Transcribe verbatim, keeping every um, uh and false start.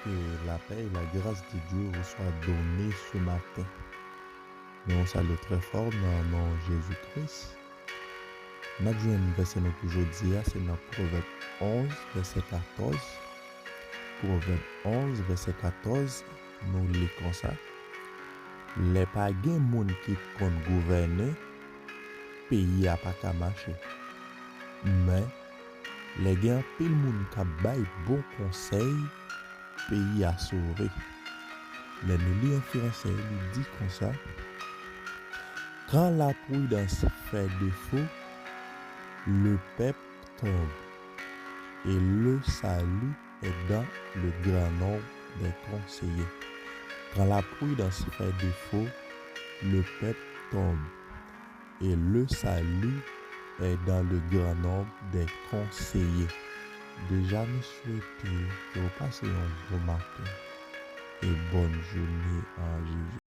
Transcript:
Que la paix et la grâce de Dieu vous soient données ce matin. Nou salye w trè fò nan non Jezi Kris. N ap jwenn vèsè nou pou jodi a, se nan Pwovèb onz, vèsè katòz. Pwovèb onz, vèsè katòz, nou li konsa: Lè pa gen moun ki konn gouvène, peyi a pa ka mache. Men, lè gen anpil moun k ap bay bon konsèy, peyi a sove. Lè nou li an fransè, li di konsa: Quand la prudence fait défaut, le peuple tombe, et le salut est dans le grand nombre des conseillers. Quand la prudence fait défaut, le peuple tombe, et le salut est dans le grand nombre des conseillers. Deja, nou swete ke w pase yon bon maten e bòn jounen an Jezi.